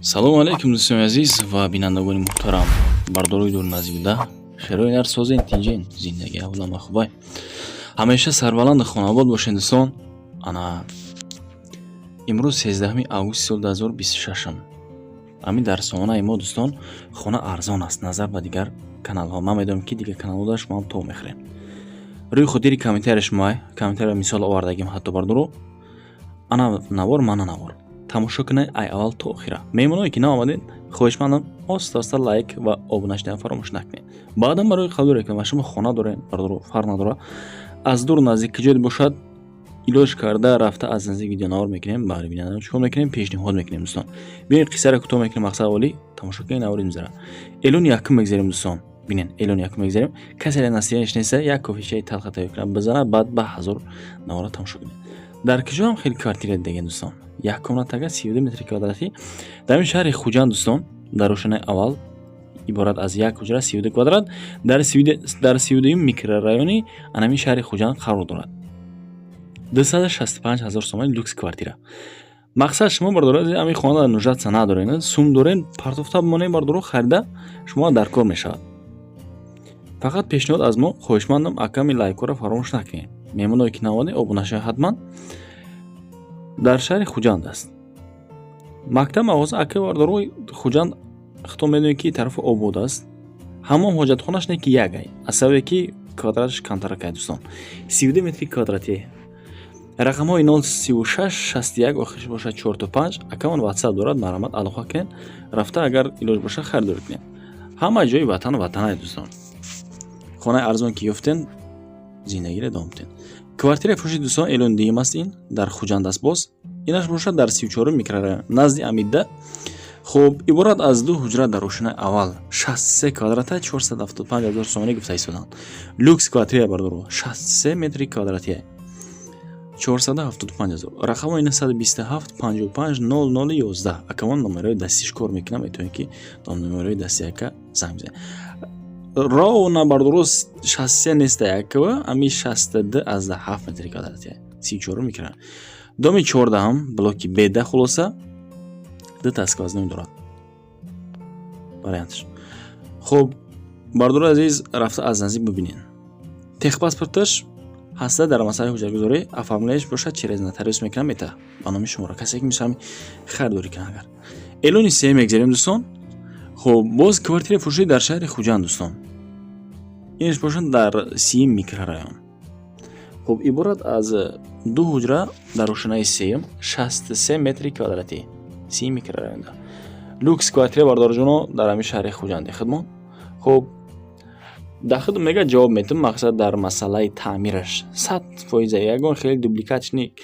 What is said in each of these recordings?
Салому алайкум, дӯстони азиз ва бинандагони муҳтарам, бардорои дурназдик буда, херои нар, созен, тинҷен, зиндагӣ авлама хубай, ҳамеша сарбаланду хонобод бошед, дӯстон. Ана имрӯз 13 августи соли 2026. Ҳамин дар сомонаи мо, дӯстон, хона арзон аст назар ба дигар каналҳо. Ман медонам, ки дигар каналҳода шумо ҳам то мехӯрем. Рӯи хотири комментария шумоай, комментария мисол овардагим ҳатто, бардоро. Ана навор, мана навор, тамошо кунед ай аввал то охира. Меҳмоное ки наомадед, хоҳишмандам, оста оста лайк ва обуна шудан фаромӯш накунед. Баъдан барои қабули реклама шумо хона доред, бардоро, фарқ надорад аз дур, наздик, киҷое бошад, илоҷ карда рафта аз наздик видеонавор мекунем, баъди бинанда чикор мекунем, пешниҳод мекунем. Дӯстон, биёед, қиссаро кӯтоҳ мекунем. Мақсад аввалӣ тамошо кунед навори мизара. Эълони якум мегзарем, дӯстон, бинен, эълони якум мегзарем. Касе настроение ш неста, як кофе чай талха тайёр кунад, бизанад, баъд ба ҳазор навора тамошо кунед. Дар киҷо ҳам хеле квартира дидаген, дӯстон, як комнатага, 32 метри квадратӣ, дар ин шаҳри Хуҷанд, дӯстон, дар рошанаи аввал, иборат аз як ҳуҷра, 32 квадрат, дар 32-юм микрорайони анамин шаҳри Хуҷанд қарор дорад. 265 ҳазор сомони люкс квартира. Мақсад, шумо, бардоро, ҳамин хона нуждаться надоред, сум дорен, партофта бимонед, бардоро, харида шумо дар кор мешавад. Фақат пешниҳод аз мо, хоҳишмандам, аками лайкҳоро фаромӯш накунед. Меҳмоное ки наомадед, обуна шавед ҳатман. Дар шаҳри Хуҷанд аст, мактаб, мағоза. Ака, бардоро, Хуҷанд худтон медонед, ки тарафи обод аст. Ҳамон ҳоҷатхонаш не, ки як ай, аз сабабе ки квадраташ камтаракай, дӯстон, 32 метри квадратӣ. Рақамҳои 036 61, охириш бошад 4 то 5. Акамон ватсап дорад, марҳамат, алоқа кунед, рафта, агар илоҷ бошад, харидорӣ кунед. Ҳама ҷои ватан ватанай, дӯстон. Хонаи арзон ки ёфтен, зиндагиро идома бидед. Квартираи фурӯши, дӯстон, эълони дуюм аст. Ин дар Хуҷанд аст, боз инаш бошад дар 34-ум микрорайон, назди Амидда. Хуб, иборат аз ду ҳуҷра дар ошинаи аввал, 63 квадрата, 475 ҳазор сомонӣ гуфта истоданд. Люкс квартира, бардоро, 63 метри квадратия, 475 ҳазор. Рақамҳои 927 55 00 11. Акамон номерои дастиш кор мекунам, метавонед, ки номерои дасти ака занг бизанед. Ровно, бардоро, 63 неста, яква ами 62 аз 7 метри квадратия, 34 микрорайон, доми 14-ам, блоки беда. Хулоса, дута сквозной дорад варианташ. Хуб, бардори азиз, рафта аз наздик бибинед. Техпаспорташ ҳаста. Дар масъалаи ҳуҷҷатгузорӣ, оформление ш бошад, через нотариус мекунам, мета ба номи шуморо, касе ки мисоҳами харидорӣ кунад. Агар эълони сеюм мегзарем, дӯстон. Хуб, боз квартираи фурӯшӣ дар шаҳри Хуҷанд, дӯстон, инаш бошад дар 30-юм микрорайон. Хуб, иборат аз ду ҳуҷра дар ошинаи сеюм, 63 метри квадратӣ, 30-юм микрорайонда, люкс квартира, бардорҷоно, дар ҳамин шаҳри Хуҷанди худмон. Хуб, дар худ мега ҷавоб метум. Мақсад, дар масъалаи таъмираш 100%, ягон хеле дубликатный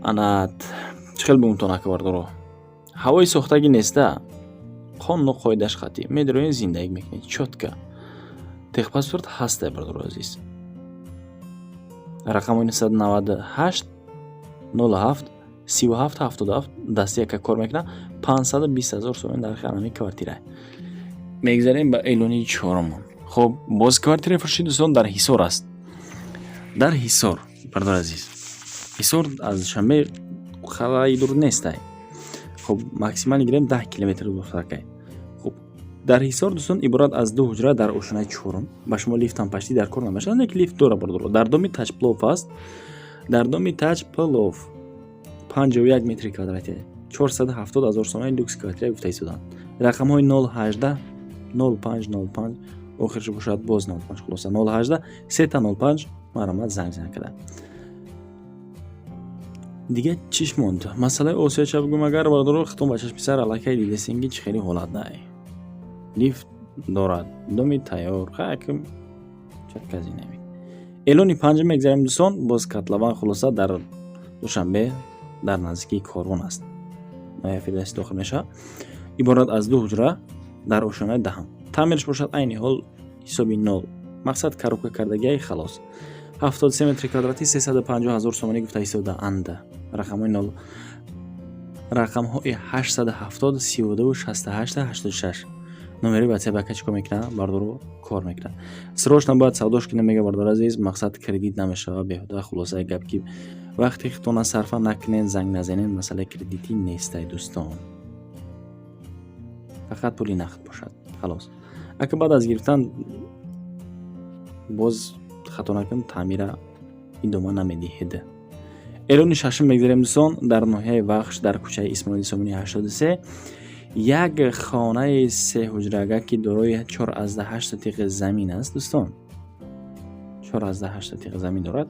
ана чӣ хел бумтон, ака, бардоро, ҳавои сохтагӣ неста, қонуну қоидаш қатъӣ, медароен, зиндагӣ мекунед чётко. Техпаспорт ҳаста, бардоро азиз. Рақамҳои 998 07 37 77, дасти яка кор мекунад. 520 ҳазор сомон нархи анами квартира. Мегзарем ба эълони чорумон. Хуб, боз квартираи фурӯшӣ, дӯстон, дар Ҳисор аст, дар Ҳисор, бардор азиз. Ҳисор аз Душанбе халай дур нестай. Хуб, максимально гирем, 10 километр дуртаракай. Хуб, дар Ҳисор, дӯстон, иборат аз ду ҳуҷра дар ошинаи чорум. Ба шумо лифтам пашти дар кор намешавад, лекин лифт дора, бардоро. Дар доми Таҷплов аст, дар доми Таҷплов, 51 метри квадратӣ, 470 ҳазор сомони люкс квартира гуфта истоданд. Рақамҳои 018 05 05, охирш бошад боз 05. Хулоса, 018 сета 05, марҳамат, занг зан карда. Дига чиш монд? Масъалаи осиёча бигӯм, агар, бародаро, хитон ба чашми сар аллакай дидесем, ки чӣ хеле ҳолат дай. Лифт дорад, доми тайёр, хайкм чаткази намед. Эълони панҷум мегзарем, дӯстон. Боз котлован. Хулоса, дар Душанбе, дар наздикии Корвон аст, ноҳияи Фирдавсӣ дохил мешавад. Иборат аз ду ҳуҷра дар ошёнаи даҳам. Таъмираш бошад, айни ҳол ҳисоби нол, мақсад, коробка кардагиаи, халос. 73 метри квадратӣ, 350 ҳазор сомонӣ гуфта истода анда. Рақамҳои нол, рақамҳои 870 32 68 86, номери ватсап. Ака чӣ кор мекунад, бардоро, кор мекунад. Срочно бояд савдош кунем, мега, бардор азиз. Мақсад, кредит намешавад беҳуда. Хулосаи гап, ки вақте хитона сарфа накунед, занг назанед, масъалаи кредитӣ нестай, дӯстон. Фақат пули нақд бошад, халос. Ака, баъд аз гирифтан боз, хато накунам, таъмира идома намедиҳед. Эълони шашум мегзарем, дӯстон. Дар ноҳияи Вахш, дар кӯчаи Исмоили Сомонӣ 83, як хонаи сеҳуҷрага, ки дорои 4,8 сотиқи замин аст, дӯстон, 4,8 сотиқи замин дорад,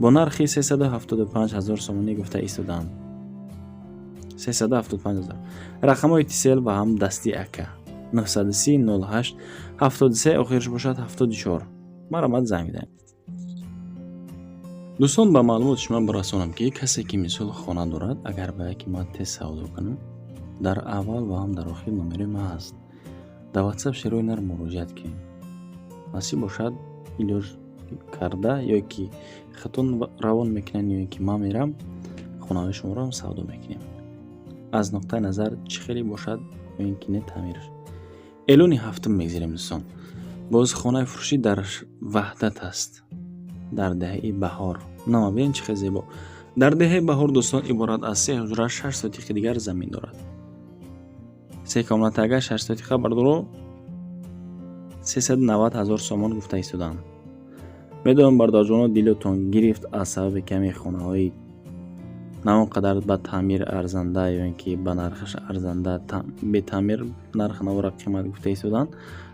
бо нархи 375 ҳазор сомонӣ гуфта истодаанд. 375 ҳазор. Рақамҳои Тисел ва ҳам дасти ака 930 08 73, охирш бошад 74. Марҳамат, занг бидаем. Дӯстон, ба маълумоти шумо бирасонам, ки касе ки, мисол, хона дорад, агар ба яке ман тез савдо кунам, дар аввал ва ҳам дар охир номерои ман ҳаст. Дар Ватсап шерои нар муроҷиат кунем. Насиб бошад, илоҷ карда ё ки хатон равон мекунанд, ё ки ман мерам, хонаҳои шуморо ҳам савдо мекунем, аз нуқтаи назар чӣ хеле бошад ё ин ки не таъмираш. Эълони ҳафтум мегзарем, дӯстон. Боз хонаи фурӯшӣ дар Ваҳдат аст, дар деҳаи Баҳор. Нама бинед, чӣ хел зебо. Дар деҳаи Баҳор, дӯстон, иборат аз се ҳуҷра, 6 сотиқи дигар замин дорад. Се комнатага, 6 сотиқа, бардоро, 390 ҳазор сомон гуфта истодаанд. Медонам, бародарҷоно, дилотон гирифт аз сабаби ками хонаҳои на он қадар ба таъмир арзанда ё ин ки ба нархаш арзанда, бетаъмир нарх навора қимат гуфта истодаанд.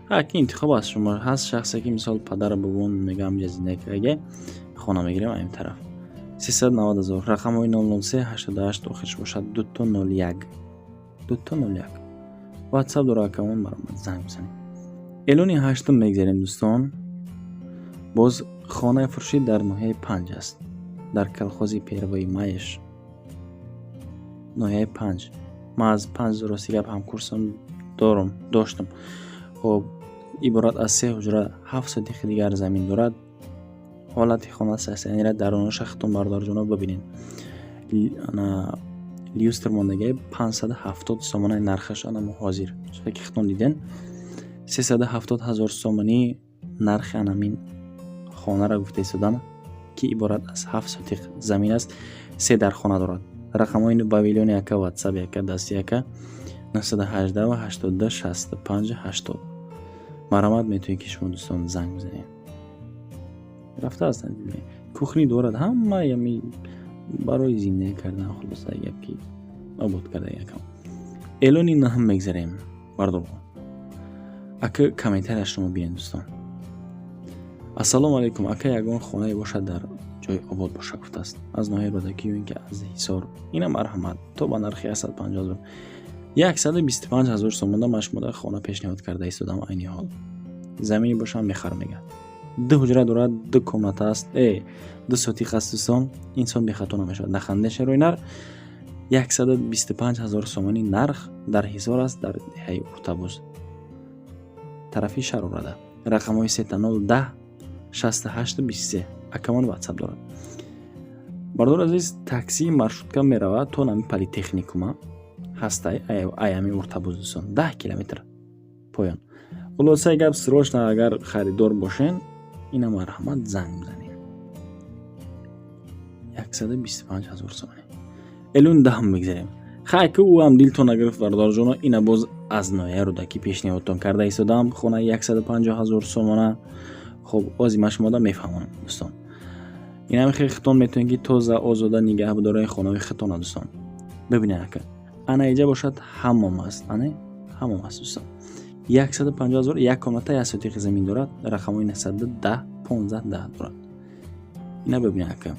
Ҳаки интихоб аз шумо ҳаст. Шахсе ки, мисол, падару бобон мегӯям, инҷа зиндагӣ кардаге, хона мегирем айн тараф. 390 ҳазор. Рақамҳои 003 88, охирш бошад дуто 01, дуто 01. Ватсап дора акамон, марҳамат, занг бизанед. Эълони ҳаштум мегзарем, дӯстон. Боз хонаи фурӯшӣ дар ноҳияи Панҷ аст, дар колхози Первои Майш, ноҳияи Панҷ. Ман аз Панҷ, рости гап, ҳамкурсам дорум, доштам. Хоб, иборат аз се ҳуҷра, 7 сотиқи дигар замин дорад. Ҳолати хона сасанира, даруноша хитон, бародарҷоно, бибинед. Люстр мондагиа. 570 сомонаи нархаш анамо ҳозир, ки хитон диден, 370 ҳазор сомонӣ нархи анамин хонаро гуфта истодан, ки иборат аз 7 сотиқ замин аст, се дархона дорад. Рақамҳои павильони ака, ватсап яка, дасти яка 918 ва 82 65 80. Марҳамат, метавонед, ки шумо, дӯстон, занг бизанед. Рафта ҳастанд, кухни дорад, ҳама ями барои зиндагӣ кардан. Хулоса гап, ки обод карда якам. Эълони наҳм мегзарем, бардорҳо. Ака, комментарияш шумо бинед, дӯстон. «Ассалому алайкум, ака, ягон хонае бошад, дар ҷои обод боша», гуфтааст, аз ноҳияи Рӯдакӣ ё ин ки аз Ҳисор. Ина, марҳамат, то ба нархи 150 ҳазор, 125 ҳазор сомонда ман шумода хона пешниҳод карда истодам. Айни ҳол замине бошам, мехарам, мегӯяд. Ду ҳуҷра дорад, ду комната аст, ду сотиқ аст. Дӯстон, инсон бехато намешавад. Наханде, шерои нар. 125 ҳазор сомонӣ нарх, дар Ҳисор аст, дар деҳаи Уртабуз, тарафи Шарорада. Рақамҳои сета нол 10 68 23. Акамон ватсап дорад. Бардор азиз, такси, маршрутка меравад то нами политехникума ҳастай. Аями Уртабуз, дӯстон, 10 километр поён. Хулосаи гап, срочно агар харидор бошен, ина, марҳамат, занг бизанед. 125 ҳазор сомонӣ. Эълони даҳум мегзарем. Хай, ки ӯ ҳам дилтон нагирифт, бародарҷоно, ина боз аз ноҳияи Рӯдакӣ пешниҳодтон карда истодам хонаи 150 ҳазор сомона. Хоб, ози ман шумода мефаҳмонам, дӯстон. Инами хел хитон метавонед, ки тоза, озода нигаҳ бидоред хонаҳои хитона. Дӯстон, бибинед, ака, ана иҷа бошад, ҳаммом аст, ане ҳаммом аст, дӯстон. 150 ҳазор, як комната, як сотиқи замин дорад. Рақамҳои 910 15 10 дорад. Ина бибинед, ака,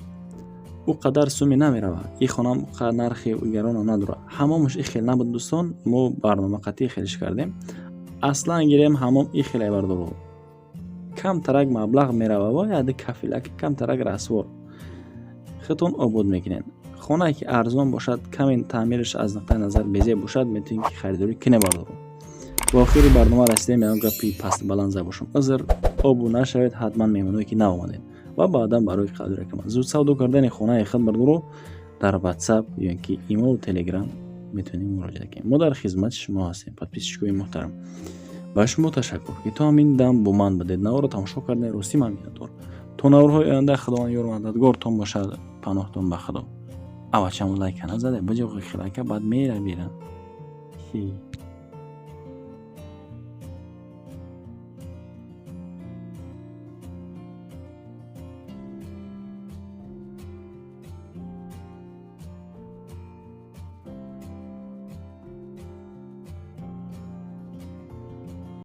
ӯ қадар суме намеравад. И хонам нархи гарона надорад. Ҳамомаш и хел набуд, дӯстон, мо барнома қатъӣ хелиш кардем. Аслан гирем, ҳамом и хеле, бардоро, камтарак маблағ мерава ва яде кафилак, камтарак раствор, худтон обод мекунед. Хонае ки арзон бошад, каме таъмираш аз нуқтаи назар безеб бошад, метавонед, ки харидорӣ кунед, бардоро. Ба охири барнома расидем. Ягон гапи паст баланд зада бошам, узр. Обуна шавед ҳатман, меҳмоное ки наомадед, ва баъдан барои қадр кама зуд савдо кардани хонаи худ, бардоро, дар Ватсап ё ин ки имейл, Телеграм метавонем муроҷиат кунем. Мо дар хизмати шумо ҳастем. Подписчикои муҳтарам, ба шумо ташаккур, ки то ҳамин дам бо ман будед, наворро тамошо кардем. Ростӣ, ман миннатдор. То наворҳои оянда Худованд ёру мададгортон бошад. Паноҳтон ба Худо. Авачаму лайка назаде, биҷоқи хелака, баъд мера бирам.